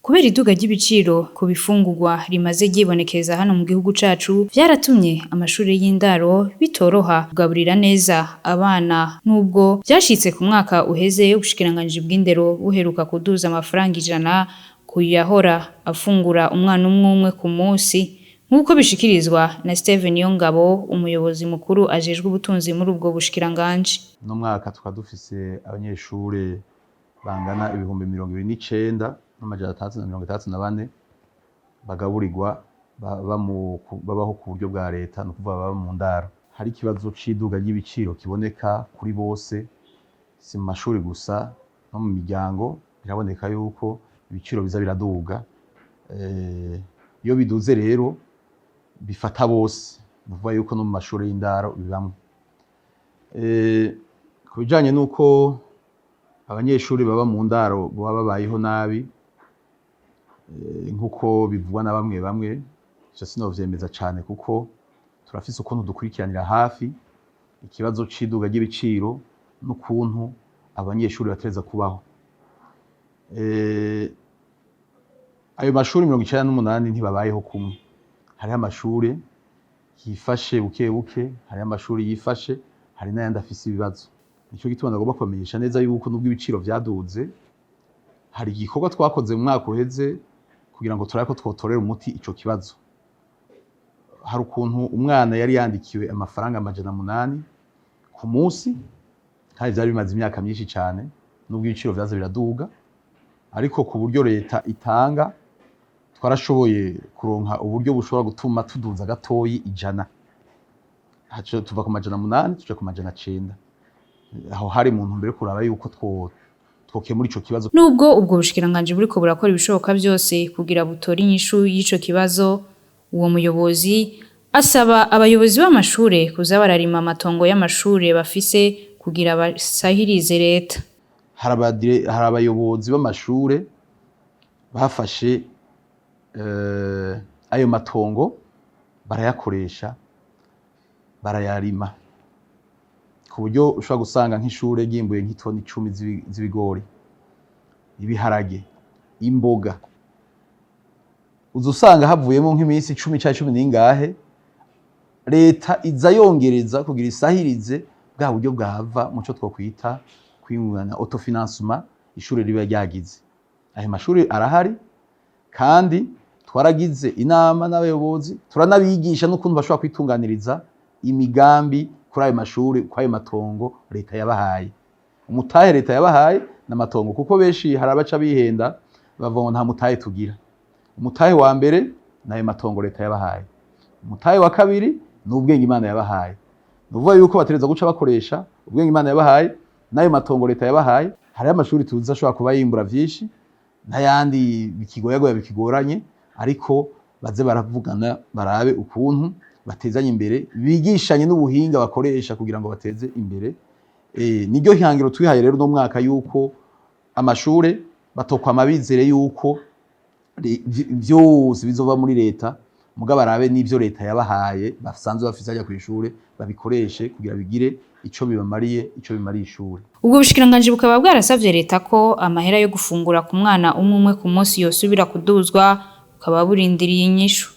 Kubera iduga ry'ibiciro ku bifungurwa rimaze ryibonekeza hano mu gihugu cacu, vyaratumye amashure y'indaro bitoroha kugaburira neza abana, nubwo vyashitse ku mwaka uheze ubushikiranganji bw'indero buheruka kuduza amafaranga 100 kuyahora afungura umwana umwe umwe ku musi, nk'uko bishikirizwa na Steven Niyongabo, umuyobozi mukuru ajejwe ubutunzi muri ubwo bushikiranganji. Uno mwaka tukaba dufise abanyeshure bangana 29,664 bagaburirwa babaho ku buryo bwa leta, ni ukuvuga baba mu ndaro. Hari ikibazo c'iduga ry'ibiciro kiboneka kuri bose, si mu mashuri gusa, no mu miryango biraboneka yuko ibiciro biza biraduga. Iyo biduze rero bifata bose, ni ukuvuga yuko no mu mashuri y'indaro bibamwo. Ku bijanye n'uko abanyeshuri baba mu ndaro baba babayeho nabi, nk'uko bivugwa na bamwe bamwe, ivyo sinovyemeza cane kuko turafise ukuntu dukurikiranira hafi ikibazo c'iduga ry'ibiciro n'ukuntu abanyeshuri bategerezwa kubaho. Ayo mashuri 98 ntibabayeho kumwe. Hariho amashure yifashe buke buke, hariho amashuri yifashe, hari n'ayandi afise ibibazo. Nico gituma nagomba kubamenyesha neza yuko nubwo ibiciro vyaduze, hari igikorwa twakoze mu mwaka uheze kugira ngo turabe ko twotorera umuti ico kibazo. Hari ukuntu umwana yari yandikiwe amafaranga 800 ku musi, kandi vyari bimaze imyaka myinshi cane, nubwo ibiciro vyaza biraduga, ariko ku buryo leta itanga twarashoboye kuronka uburyo bushobora gutuma tuduza gatoyi 100. Haca tuva ku 800 tuja ku 900. Aho hari mu ntumbero yo kuraba yuko twokemura ico kibazo. Nubwo ubwo bushikiranganji buriko burakora ibishoboka vyose kugira butore inyishu y'ico kibazo, uwo muyobozi asaba abayobozi b'amashure kuza bararima amatongo y'amashure bafise kugira basahirize leta. Hari abayobozi b'amashure bafashe ayo matongo barayakoresha, barayarima, ku buryo ushobora gusanga nk'ishure ryimbuye nk'itoni 10 z'ibigori, ibiharage, imboga, uza usanga havuyemo nk'iminsi 10 canke 10 n'ingahe, leta iza yongereza kugira isahirize bwa buryo bwava muco twokwita kwingana autofinancement ishure riba ryagize. Ayo mashuri arahari kandi twaragize inama n'abayobozi, turanabigisha n'ukuntu bashobora kwitunganiriza imigambi kuri ayo mashuri, kuri ayo matongo leta yabahaye. Umutahe leta yabahaye n'amatongo, kuko benshi hari abaca bihenda bavuga ngo nta mutahe tugira. Umutahe wa mbere n'ayo matongo leta yabahaye, umutahe wa kabiri ni ubwenge Imana yabahaye. Ni ukuvuga yuko bategerezwa guca bakoresha ubwenge Imana yabahaye n'ayo matongo leta yabahaye. Hariho amashuri tuzi ashobora kuba yimbura vyinshi n'ayandi bikigoyagoya bikigoranye, ariko baze baravugana barabe ukuntu batezanye imbere, bigishanye n'ubuhinga bakoresha kugira ngo bateze imbere. Niryo hangiro twihaye rero uno mwaka, yuko amashure batokwama bizere yuko vyose bizova muri leta, mugabo barabe n'ivyo leta yabahaye basanzwe bafise harya kw'ishure babikoreshe kugira bigire ico bibamariye, ico bimariye ishure. Ubwo bushikiranganji bukaba bwarasavye leta ko amahera yo gufungura ku mwana umwe umwe ku munsi yosubira kuduzwa, bukaba burindiriye inyishu.